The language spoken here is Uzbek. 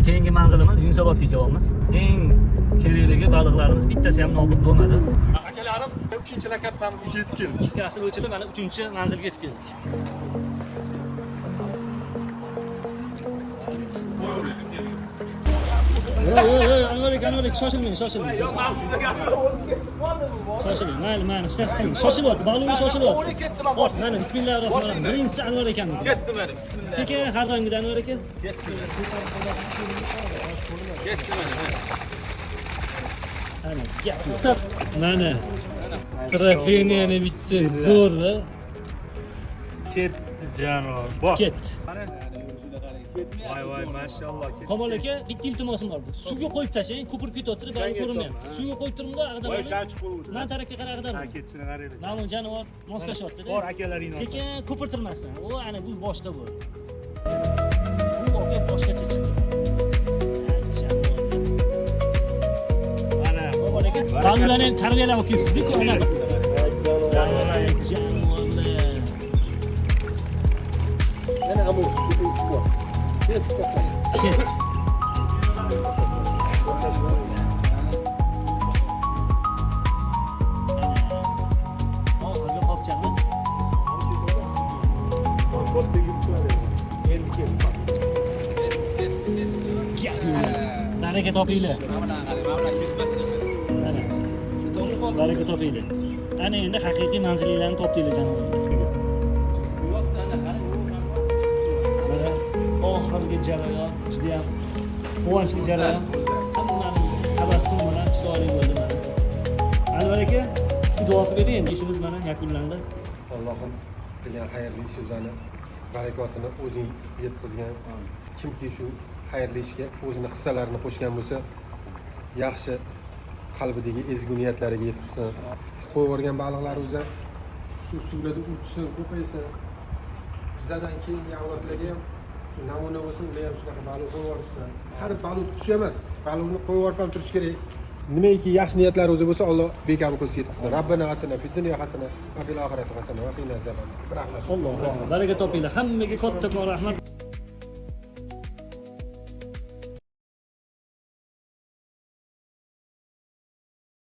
Keyingi manzilimiz Yunusobodga kelyapmiz. Eng kerakligi, baliqlarimiz bittasi ham nobud bo'lmadi. Akalarim, 3 lokatsiyamizga yetib keldik. Ikkalasi o'chirib, mana 3 manzilga yetib keldik. Ey, ey, ey, Anvar aka, Anvar aka, shoshilmang, shoshilmang. Shoshiling, mayli, mayli, hech narsa qilmang. Shoshilyapti, balig'i shoshilyapti. Xo'sh, mana bismillahirrohmanirrohim. Birinchisi Anvar akamniki. Ketdi mana, bismillah. Sekin, har doimgidek, Anvar aka. Ketdi mana. Ana, gap yo'q. Mana. Trofeyni bitta zo'rmi? Ketdi jonivor. Bor. Ketdi. Mana. Voy voy, mashalloh. Ketdi. Komol aka, bitta iltimosim bor. Suvga qo'yib tashlang, ko'pirib ketyapti, bari ko'rinmayapti. Suvga qo'yib turibdi, Voy, ag'darib. shanchi qo'yuvdi. Man tarafga qarab Ha, ag'darib. ketishini qaranglar. Mana bu jonivor moslashyapti. Bor akalaringni. Sekin ko'pirtirmasdan. U ana bu boshqa bu. Bu aka boshqacha chiqdi. Mana. Komol aka, baliqlarni ham tarbiyalab olib kelibsiz-ku, anaqa. Jonivorlar. Jonivorlar. Yana amur, bor. Ketdi. Oxirgi qopchamiz. Katta yumshoq. Endi ketdi. Gap yo'q. Baraka topinglar. Mana. Baraka topinglar. Ana endi haqiqiy manzilinglarni topdinglar, jonivorlar. Mana oxirgi jarayon juda ham quvonchli jarayon. Hammani tabassum bilan chiroyli bo'ldi mana. Anvar aka, duo qilib bering, endi ishimiz mana yakunlandi. Allohim, qilgan xayrli ishimizni barakotini o'zing yetkazgan. Kimki shu xayrli ishga o'zini hissalarini qo'shgan bo'lsa, yaxshi qalbidagi ezgu niyatlariga yetkazsin. Shu qo'yib yuborgan baliqlar o'zi shu suvlarda uchsin, ko'paysin. Bizdan keyingi avlodlarga ham shu namuna bo'lsin, ular ham shunaqa baliq qo'yib yuborishsin. Har baliq tutish emas, baliqni qo'yib yuborib ham turish kerak. Nimaiki yaxshi niyatlari o'zi bo'lsa, Alloh bekamni ko'zga yetkazsin. Rabbana atina fid dunya hasana va fil oxirati hasana va qina azabannar. Rahmat. Allohu akbar. Baraka topinglar. Hammaga kattakon rahmat.